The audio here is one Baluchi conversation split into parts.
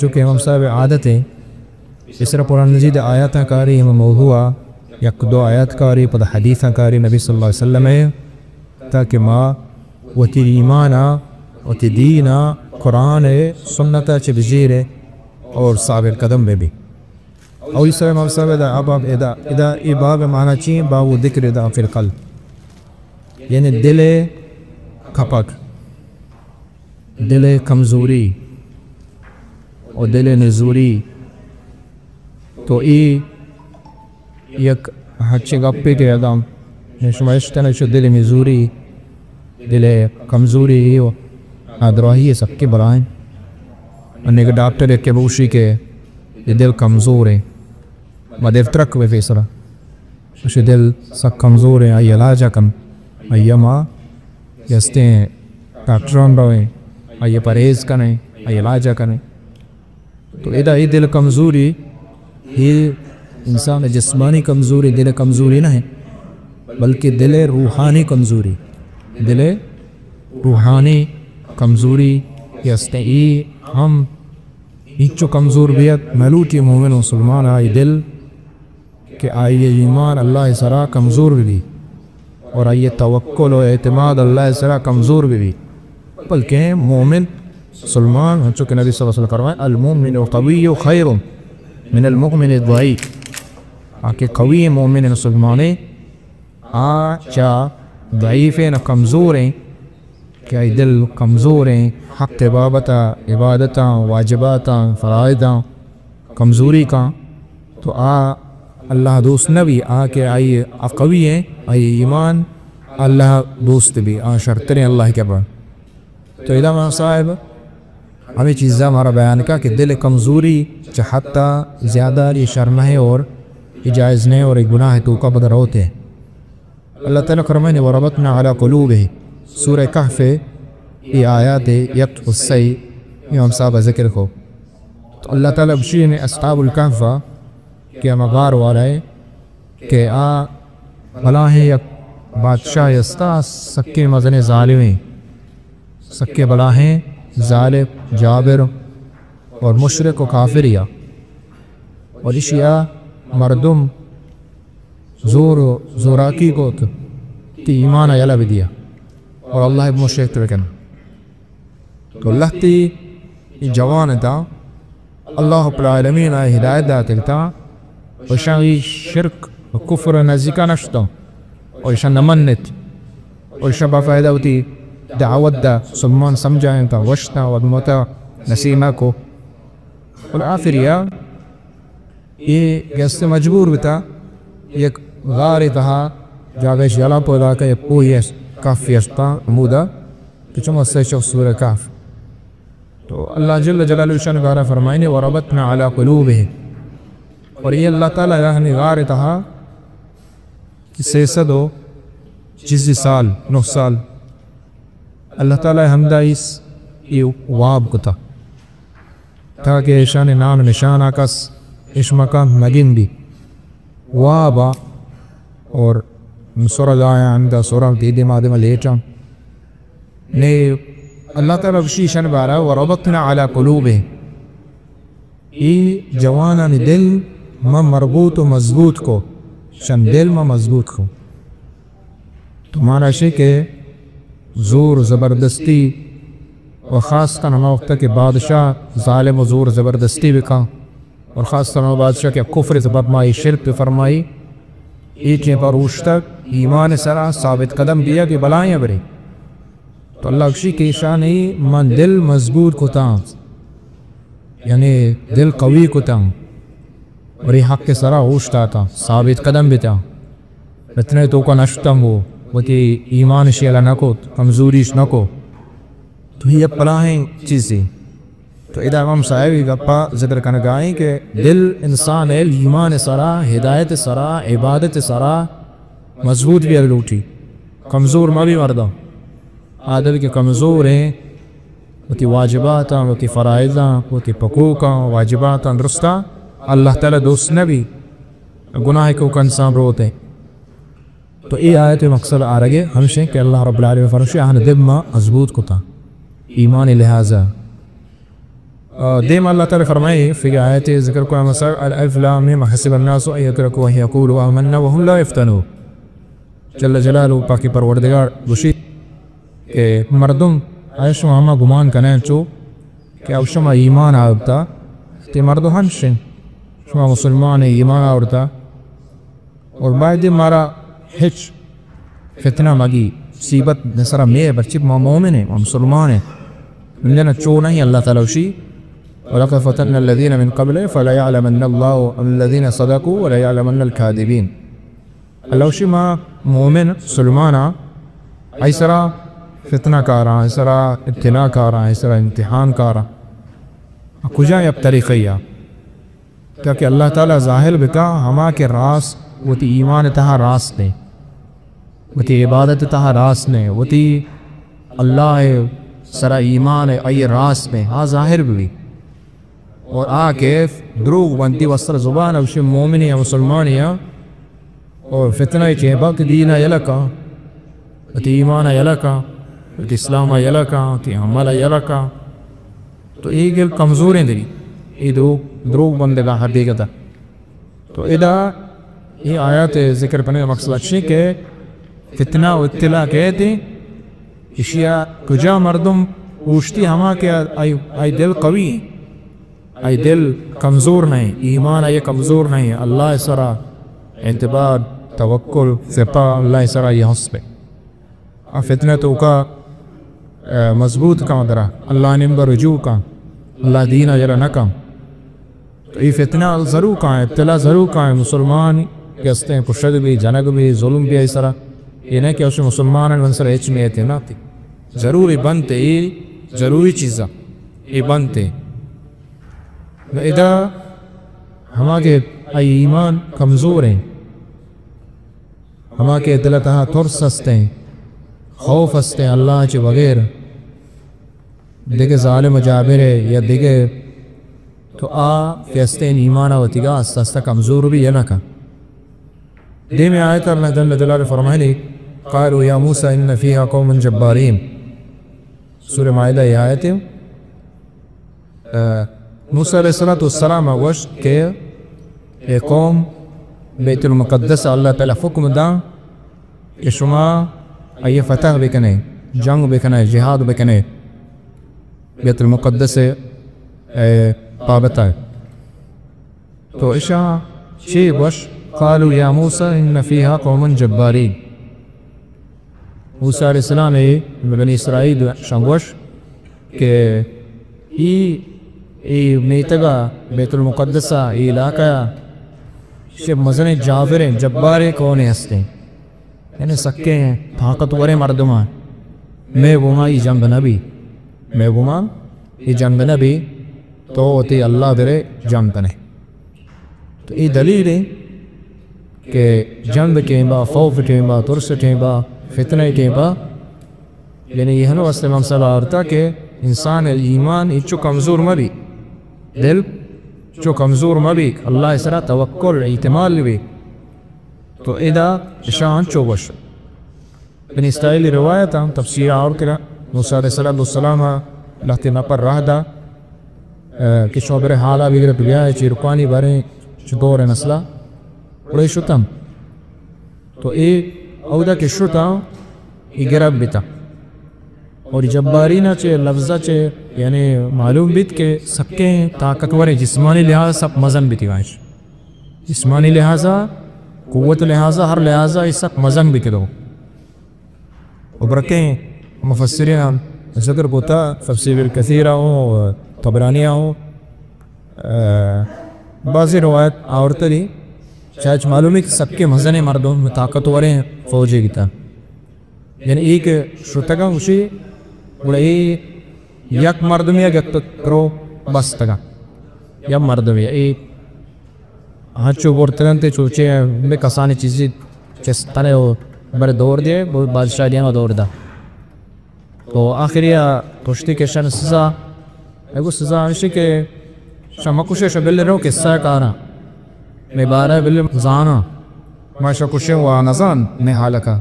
چونکہ امام صاحب عادت ہے، اس طرح قرآن مجید آیاتاں کاری، ہم موضوع آ یک دو آیات کاری، پدا حدیثاں کاری نبی صلی اللہ علیہ وسلم ہے، تاکہ ما وتی ایمان آ، وتی دین آ، قرآن ہے، سنت آ چہ بزیر ہے اور ثابت قدم بہ بی۔ اولی سر امام صاحب ادا، اباب ادا، ادا ای باب معنی چی؟ باب ذکر ضعف القلب، یعنی دل کپک، دل کمزوری و دل نزوری۔ تو ای یک ہچے گپے کہ ادم شما اشتن چو دل نزوری، دل کمزوری و نادراہی سکے بلائیں۔ انیک ڈاکٹر یک بوشی کہ یہ دل کمزور ہے، ما دل ترک بہ فیصلہ اش دل سک کمزور ہے، آئی علاج کن، آئی ما گستیں ڈاکٹران رویں، آئی پرہیز کنیں، آئی علاج کنیں۔ تو ادا ای دل کمزوری، یہ انسان جسمانی کمزوری، دل کمزوری نہ ہے، بلکہ دل روحانی کمزوری، دل روحانی کمزوری کہ است، ای ہم ہچو کمزور بیت، ملوٹی مومن و مسلمان آئی دل کہ آئی ایمان اللہ سرا کمزور بہ بی اور آئی توکل و اعتماد اللہ سرا کمزور بہ بی، بلکہ مومن مسلمان، ہنچو کہ نبی صلی اللہ علیہ وسلم فرمائے، "المؤمن القوی خیر من المؤمن الضعیف"، آ کہ قوی مومن مسلمانے، آ چا ضعیفیں، کمزوریں، کہ آئی دل کمزوریں، حق بابت، عبادتاں، واجباتاں، فرائضاں کمزوری کاں، تو آ اللہ دوست نہ بی۔ آ کہ آئی قوی ہیں، آئی ایمان اللہ دوست بی، آ شرتریں اللہ کے بن۔ تو ادا امام صاحب ہمیں چیزاں مارا بیان کا کہ دل کمزوری چہ حد تا زیادہ یہ شر نہ ہے اور یہ جائز نہیں اور یہ گناہ ہے، تو کا بدر ہوتے ہیں۔ اللہ تعالیٰ فرمائنے، "وربطنا على قلوبهم"، سورہ کہف، یہ آیات یک و سی، یہ ہم صاحب ذکر کو۔ تو اللہ تعالیٰ بشیر نے اصحاب الکہف کہ ہم غار والا ہے کہ آ بلاہیں یک بادشاہ استا، سکے مزن ظالمیں، سکے بلاہیں ظالم، جابر اور مشرک و کافریا، اور اشیا مردم زور و زوراکی کو تو تی ایمان یلا بدیا اور اللہ مشرک بکن۔ تو لہتی جوان تا اللہ رب العالمین آئی ہدایت داتگ تا، و اشاں ای شرک و کفر نزیکا نشتا، و اشاں نمنت، و اشاں باقاعدہ وتی دعوت دا، مسلمان سمجھائیں تا، وشتا و متا نصیحت کو۔ اور آخریا اے گیستے مجبور بتا، یک غارے تہا جاگہ اش یلا پیدا کہ یک کوہی اش، کافی اشتا ہمودا کہ چمو سے چو سورہ کہف۔ تو اللہ جل جلالہ شان غارا فرمائنے، "وربطنا على قلوبهم"، اور یہ اللہ تعالیٰ یعنی غارے تہا کہ سہ سد و چیزی سال، نو سال، اللہ تعالیٰ ہمدا اس یہ واب کتا۔ تاکہ ایشانی نام نشان آ کس اش مکان مگندی۔ وابا اور سر دایا اندا سر دیدی مادم لیٹا۔ نے اللہ تعالیٰ بشی شن بارا، "وربطنا على قلوبهم"، ای جوانانی دل ما مربوط و مضبوط کو، شن دل ما مضبوط کو۔ تو مانا شے کہ زور زبردستی و خاص کن ہما وقت کہ بادشاہ ظالم و زور زبردستی بکن، اور خاص کن ہما بادشاہ کہ کفر زبر مائی، شرک فرمائی، ای ٹیم پر اوشتگ ایمان سرا ثابت قدم بیا کہ بلائیں برے۔ تو اللہ بشی کہ ایشانی من دل مضبوط کتاں، یعنی دل قوی کتاں، اور ای حق سرا اوشتاتاں، ثابت قدم بتاں۔ فتنہ توکا نشتم و وتی ایمان شیلا نکوت، کمزوریش نکو۔ تو یہ پلاہیں چیزی۔ تو ادا امام صاحب گپا ذکر کنگائیں کہ دل انسان ہے ایمان سرا، ہدایت سرا، عبادت سرا مضبوط بیا لوٹی، کمزور مبی مردم۔ آدمی کہ کمزور ہیں، وتی واجباتاں، وتی فرائضاں، وتی حقوقاں، واجباتاں درستاں اللہ تعالیٰ دوست نبی، گناہ کو انسان روتے۔ تو اے آیت مقصد آرگے ہمشیں کہ اللہ رب العالمین فرمشی، آہن دل ما مضبوط کتا ایمان لحاظا۔ آ، دیم اللہ تعالی فرمائے، فی آیت ذکر کو ہم سر، الف لام میم، حسب الناس ان یترکوا ان یقولوا آمنا وهم لا یفتنون۔ جل جلالہ پاکی پروردگار گوشی کہ مردم، آیا شما ہما گمان کنیں چو کہ او شما ایمان آورتا، تے مردم ہنشن، شما مسلمان ایمان آورتا، اور باید مارا ہچ فتنہ مگی، مصیبت نسرا مے، برچی ما مومن ہیں، ما مسلمان ہیں۔ انجن چو نہیں، اللہ تعالی وشی، ولقد فتنا الذين من قبلهم فليعلمن الله الذين صدقوا وليعلمن الكاذبين۔ اللہ وشی ما مومن، مسلمان، آئی سرا فتنہ کاراں، آئی سرا ابتلا کاراں، آئی سرا امتحان کاراں۔ کجا یک طریقہ یا؟ تاکہ اللہ تعالی ظاہر بکا ہما کہ راست، وتی ایمان تہا راست نے، وتی عبادت تہا راست نے، وتی اللہ سرا ایمان آئی راست نے، ہا ظاہر بی۔ اور آ کہ دروگ بنتی وسر زبان اوشی مومنی یا مسلمانی یا، اور فتنہ چیبا کہ دین یلکا، وتی ایمان یلکا، وتی اسلام یلکا، وتی عمل یلکا۔ تو اے گل کمزوریں دری، اے دروگ، دروگ بندگا حقیقتا۔ تو ادا اے آیات ذکر کنگ مقصد اچھی کہ فتنہ و ابتلا کہتے، اشیا کجا مردم اوشتی ہما کہ آئی، آئی دل قوی، آئی دل کمزور نہیں، ایمان آئی کمزور نہیں، اللہ سرا اعتبار، توکل، ثقہ اللہ سرا یہ حسب ہے۔ آ فتنہ توکا، آ، مضبوط کاں درا، اللہ نیم بر رجوع کاں، اللہ دین آ یلہ نہ کاں۔ تو اے فتنہ ضرور کاں، ابتلا ضرور کاں، مسلمان کہ استیں کشگ بی، جنگ بی، ظلم بی آئی سرا۔ اے نہ کہ اسے مسلمان من سرا ہچ میتے نہ تی۔ ضروری بنتے، اے ضروری چیزا، اے بنتے۔ نو ادا ہما کہ آئی ایمان کمزور ہیں، ہما کہ دل تہا ترس ہستیں، خوف ہستیں اللہ چہ بغیر، دگہ ظالم و جابرے یا دگہ، تو آ کہ ہستیں ایمان وتیگا آستہ آستہ کمزور بی یا نہ کن۔ دیمی آیت اللہ جل جلالہ فرمائنی، قالوا یا موسی ان فیها قوما جبارین۔ سورہ مائدہ یہ آیت ہے۔ آ، موسی علیہ الصلوۃ والسلام ءَ گوشت کہ اے قوم، بیت المقدس ءَ اللہ تعالی حکم داں کہ شما آئی فتح بکنے، جنگ بکنے، جہاد بکنے، بیت المقدس ءِ، اے، بابت ءَ۔ تو اشاں چے گوش؟ قالوا یا موسی ان فیها قوما جبارین۔ موسی علیہ السلام ءَ بنی اسرائیل ءَ شان گوش کہ ای، ای میتگ ءَ، بیت المقدس ءَ، ای علاقہ ءَ چہ مزنیں جابریں، جباریں قومے ہستیں، یعنی سکیں طاقتوریں مردماں، مئے گوما ای جنگ نہ بی، مئے گوما ای جنگ نہ بی، تو وتی اللہ درے جنگ کنے۔ تو اے دلیل ہے کہ جنگ ٹیمبا، خوف ٹیمبا، ترس ٹیمبا، فتنہ ٹیمبا، یعنی یہ ہنو است مسئلہ آورتا کہ انسان ایمان اچو کمزور مبی، دل چو کمزور مبی، اللہ سرا توکل، اعتماد بی۔ تو ادا اشان چو گوش۔ بنی اسرائیل روایت ہم تفسیر آور کرا، موسی علیہ الصلوۃ والسلام لہتے نفر راہ دا، اے، کہ شما برے حالا بگرے تو بیا، اے چیرکانی بارے چ دور نسلا اڑے شتم۔ تو اے اودا کہ شتا، اے گرب بیتا۔ اور جبارینا چے لفظا چے، یعنی معلوم بیت کہ سکیں طاقتور جسمانی لحاظ سک مزن بیتی گائش۔ جسمانی لحاظا، قوت لحاظا، ہر لحاظا اے سک مزن بیتی دو۔ و برکیں مفسرین ہم ذکر کوتا، تفسیر کثیرا ہوں، طبرانیا ہوں، اے، بعضی روایت آورتری، چاچ معلومی کہ سکے مزنیں مردم، طاقتوریں فوجی گیتا۔ یعنی اے کہ شتگاں گوشی، گڑا اے یک مردمی اگہ تو کرو بستگاں۔ یک مردمی اے ہنچو برتگنت، چوچے بے کسانی چیزی چستنے و برے دور دے، بادشاہ دیما دور دا۔ تو آخری ءَ پشتی کشن سزا، اگو سزا ہمشی کہ شما کشے شو بلے رو قصہ کاراں، مے بارہ بلے زاناں، ما شو کشے و نزان مے حالکا۔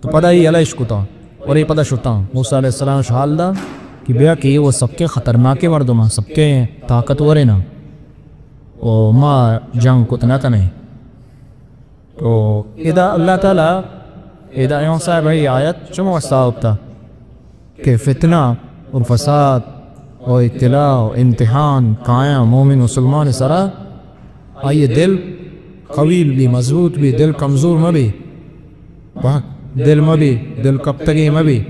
تو پدا ای علیش کتا، اور ای پدا شتاں۔ موسی علیہ السلام شو حال دا، کہ بیا کہ اے و سکیں خطرناکیں مردماں، سکیں طاقتوریناں، و ما جنگ کت نہ کنیں۔ تو ادا اللہ تعالی، ادا امام صاحب ء آیت چمو واسطہ آورتا کہ فتنہ و فساد و ابتلا و امتحان کایاں مومن مسلمان سرا، آئی دل قوی بی، مضبوط بی، دل کمزور مہ بی، دل مہ بی، دل کپتگی مہ بی،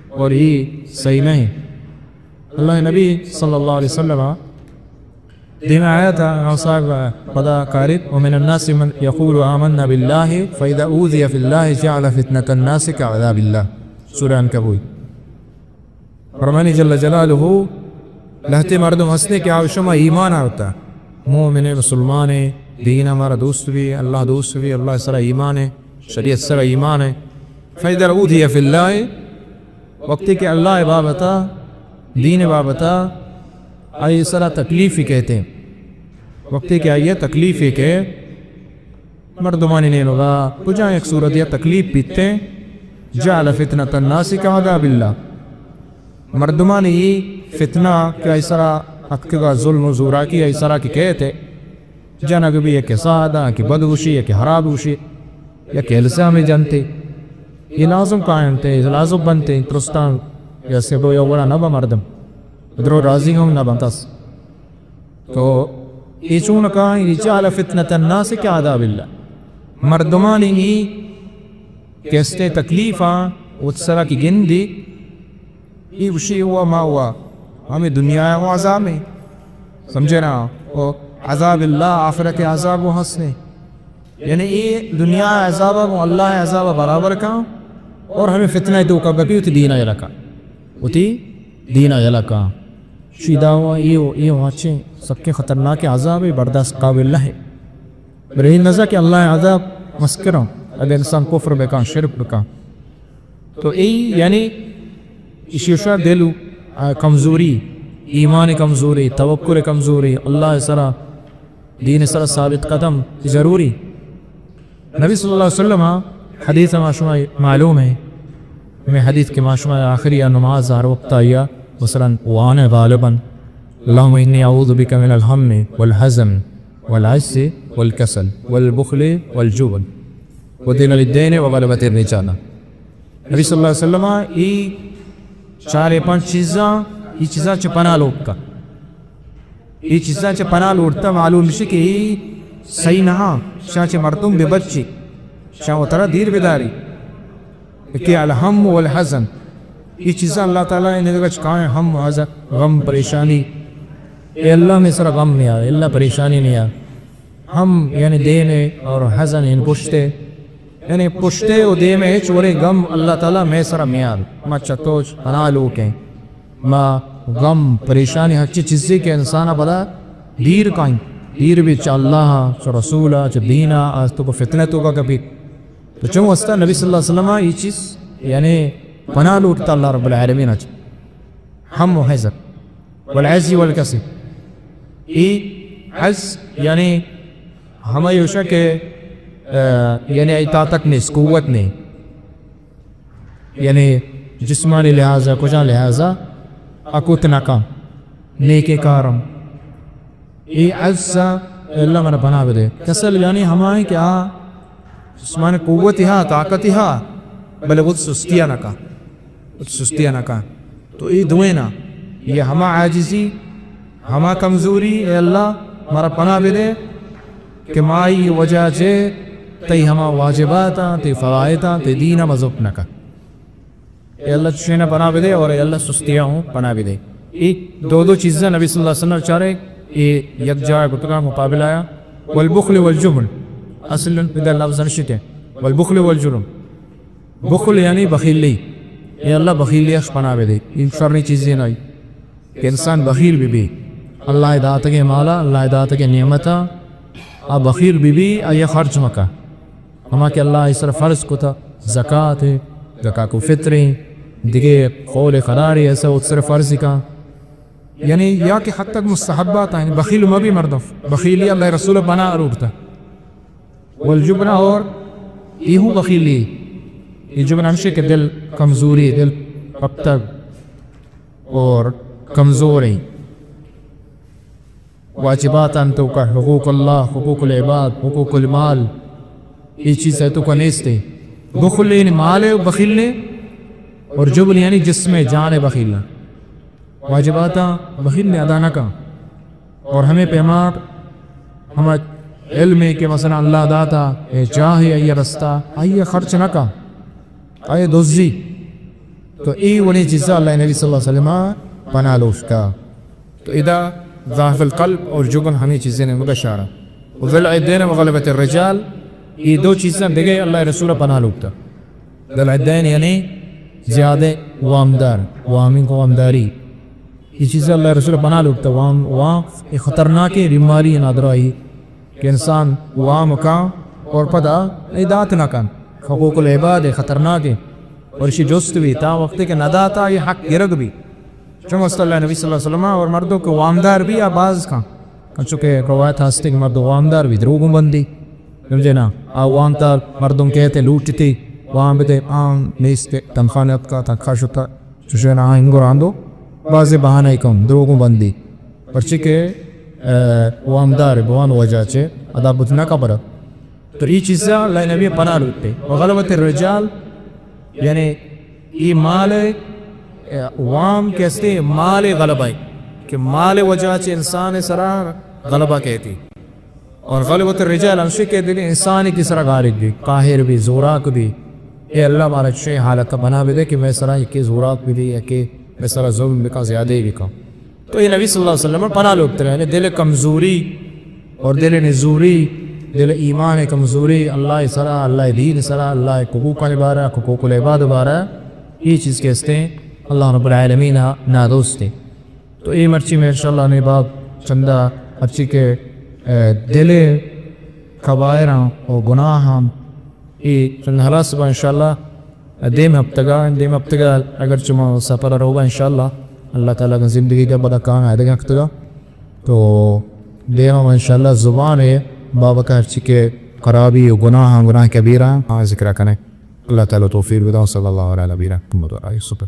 اور یہ صحیح نہیں۔ اللہ نبی صلی اللہ علیہ وسلم دیم آیت ء امام صاحب پدا کاریت، ومن الناس من یقول آمنا باللہ فاذا اوذی فی اللہ جعل فتنة الناس کعذاب اللہ۔ سورہ عنکبوت۔ فرمانی جل جلالہ، لہتے مردم ہستے کہ آ شما ایمان آورتا، مومن، مسلمان، دین ہمارا دوست بی، اللہ دوست بی، اللہ سرا ایمان ہے، شریعت سرا ایمان ہے۔ فاذا اوذی فی اللہ، وقتی کہ اللہ بابتا، دین بابتا، آئی سرا تکلیفی کئیت، وقتی کہ آئی تکلیفی کہ مردمانی نیمگا کجا یک صورت یا تکلیف بیت، جعل فتنة الناس کعذاب اللہ، مردمانی ای فتنہ کہ آئی سرا اتکگا، ظلم و زوراکی آئی سرا کہ کئیت، جنگ بی، یا کہ ساہ داں، یا کہ بد گوشی، یا کہ حراب گوشی، یا کہ الزام جنتے۔ یہ لازم کاینتے، یہ لازم بنتے، درستان یا سبو یا وڑا نہ با مردم۔ درو راضی ہم نہ بنتس۔ تو یہ چون کائیں، یہ جعل فتنة الناس کعذاب اللہ۔ مردمانی ای کہ استے تکلیفاں، وت سرا کہ گندی، ای گوشی ہوا ما ہوا، ہمیں دنیا ء عذاب ہیں، سمجھے نا؟ او عذاب اللہ، آخرت عذاب و ہسنے۔ یعنی ای دنیا عذاب و اللہ عذاب برابر کن، اور ہمیں فتنہ توکا کپی، وتی دین یلہ کن، وتی دین یلہ کن۔ شیدا ہوا ایو، ایو ہچیں سکیں خطرناک عذاب، برداشت قابل نہ ہے۔ بلے نزا کہ اللہ عذاب مسکرا، اگر انسان کفر بکن، شرک بکن، تو ای یعنی ایشی شا دل، آ، کمزوری، ایمان کمزوری، توکل کمزوری، اللہ سرا، دین سرا ثابت قدم ضروری۔ نبی صلی اللہ علیہ وسلم حدیث ما شما معلوم ہے، ہمیں حدیث کہ ما شما آخری نماز ہر وقت آیا مثلاً وان غالباً، اللهم إني أعوذ بك من الهم والحزن والعجز والكسل والبخل والجبن ودين الدين وغلبة الرجال۔ نبی صلی اللہ علیہ وسلم ای چار پنچ چیزاں، ای چیزاں چہ پناہ لوٹتا۔ ای چیزاں چہ پناہ لوٹتا، معلوم بشی کہ ای صحیح نہ، شاں چہ مردم بہ بچی، شاں وترا دیر بداری۔ کہ الہم والحزن، ای چیزاں اللہ تعالی نے گچ کائیں، ہم و حزن، غم، پریشانی۔ اے اللہ میں سرا غم نیا، اللہ پریشانی نیا۔ ہم یعنی دیم ء اور حزن یعنی پشت ء۔ یعنی پشت ء و دیم ء ہچ وڑیں غم اللہ تعالی مئے سرا میار۔ ما چہ تو پناہ لوٹیں۔ ما غم، پریشانی، ہرچی چیزے کہ انسان ء پدا دیر کائیں، دیر بی چہ اللہ ء، چہ رسول ء، چہ دین ء، آ توکا فتنہ توکا کپیت۔ تو چون واسطہ نبی صلی اللہ علیہ وسلم ء یہ چیز یعنی پناہ لوٹتا اللہ رب العالمین ء چہ۔ ہم و حزن۔ والعجز والکسل۔ ای عجز یعنی ہمے ہوشا کہ، آ، یعنی ای طاقت نیست، قوت نہیں۔ یعنی جسمانی لحاظا، کجا لحاظا اکوت نکا، نیکے کارم۔ ای عجزا اللہ منا پناہ بدے۔ کسل یعنی ہمائیں کہ آ جسمانی قوت ہا، طاقت ہا، بلے وت سستی نکا۔ سستی نہ کن۔ تو اے دوئیناں، یہ ہما عاجزی، ہما کمزوری، اے اللہ، مارا پناہ بدے کہ ما ای وجہ چہ تئی ہما واجباتاں، تئی فرائضاں، تئی دین ء مزوپ نہ کن۔ اے اللہ چشیں پناہ بدے اور اے اللہ سستی ء ہوں پناہ بدے۔ اے دو دو چیزاں نبی صلی اللہ علیہ وسلم چارے، اے یک جاہ گتگا مقابلہ آیا۔ والبخل والجبن۔ اصل ادا لفظ نشتے۔ والبخل والجبن۔ بخل یعنی بخیلی۔ اے اللہ بخیلی اش پناہ بدے۔ این شریں چیزے نائی کہ انسان بخیل بہ بی۔ اللہ داتگیں مالا، اللہ داتگیں نعمتا آ بخیل بہ بی، آئی خرچ مکا۔ ہما کہ اللہ آئی سر فرض کتا، زکات ہے، زکات و فطر ہے، دگہ قول قرار ہے، ایسا ات سر فرض کا۔ یعنی یا کہ حد تک مستحبات ہیں، بخیل مبی مردم، بخیلی اللہ رسول بنا اروڑتا۔ والجبن، اور یہ ہوں بخیلی، یہ جبن ہمشے کہ دل کمزوری، دل پکتگ۔ اور کمزور ہیں۔ واجبات انت تو کا، حقوق اللہ، حقوق العباد، حقوق المال، یہ چیز ہے تو کا نیستے۔ بخل یعنی مال ہے بخیل نے، اور جبن یعنی جسم جان ہے بخیل نے۔ واجبات بخیل نے ادا نہ کا۔ اور ہمیں پیمار ہم علم ہے کہ مثلاً اللہ داتا، اے جاہ ہے، یہ رستہ، آئیے خرچ نہ کا، آئیے دزی۔ تو اے وڑیں چیزاں اللہ نبی صلی اللہ علیہ وسلم پناہ لوٹتا۔ تو ادا ضعف القلب اور جبن ہمیں چیزیں نے مگشارا۔ وذی العدین وغلبۃ الرجال، یہ دو چیزاں دگے اللہ رسول پناہ لوٹتا۔ ذی العدین یعنی زیادہ وامدار، وامین کو وامداری۔ یہ چیزیں اللہ رسول پناہ لوٹتا۔ وام، وام ایک خطرناک بیماری ہے نادراہی۔ کہ انسان وام کن اور پدا اے دات نہ کن۔ حقوق العباد ہے، خطرناک ہے۔ اور اشی جست بھی تا وقت کہ نہ داتا یہ حق گرگ بھی۔ چون است اللہ نبی صلی اللہ علیہ وسلم اور مردم کہ وامدار بھی آ باز کن۔ چونکہ روایت ہستے کہ مردم وامدار بھی دروگوں بندی۔ سمجھے نا؟ آ وامدار مردم کہتے لوٹتے، وام بدے، آم نیست، تنخواہ نہ اتکا، تنخواہ شتا۔ چوشیں آ انگو راندو، بازیں بہانہ کن، دروگوں بندی۔ پرچے کہ، اے، وامدار بوان وجہ چے ادا بوت نہ خبر۔ تو ای چیزا اللہ نبی پناہ لوٹتے۔ وغلبۃ الرجال، یعنی ای مال، اے، وام کہ استے مال غلبہ ہے کہ مال وجہ چے انسان سرا غلبہ کہتی۔ اور غلبۃ الرجال ہمشی کہ دل انسانی کی سرا غالب بھی، قاہر بھی، زوراک بھی۔ اے اللہ مارا چشیں حالت بنا بدے کہ میں سرا یکی زوراک بھی دی یا کہ میں سرا ظلم بکا، زیادہ ہی بکا۔ تو یہ نبی صلی اللہ علیہ وسلم پناہ لوٹتے رہے، یعنی دل کمزوری اور دل نزوری، دل ایمان کمزوری، اللہ سرا، اللہ دین سرا، اللہ حقوق بارہ، حقوق العباد بارہ، یہ چیز کہ استے اللہ رب العالمین نادوستے۔ تو اے مرچی میں انشاءاللہ نے باب چندہ ہرچی کہ، اے، دل کبائراں و گناہاں اے چند ہلاس با انشاءاللہ۔ دیم ہفتگا، دیم ہفتگا اگر چما سفر روگا انشاءاللہ، اللہ تعالیٰ کا زندگی کا بڑا کام ہے دگہ ہفتگا۔ تو دیم ہم انشاءاللہ زبان ہے بابا کا ہرچی کہ خرابی و گناہ، گناہ کبیرہ، آ ذکر کنے۔ اللہ تعالیٰ توفیق بدا۔ صلی اللہ علی نبینا محمد و آلہ وصحبہ۔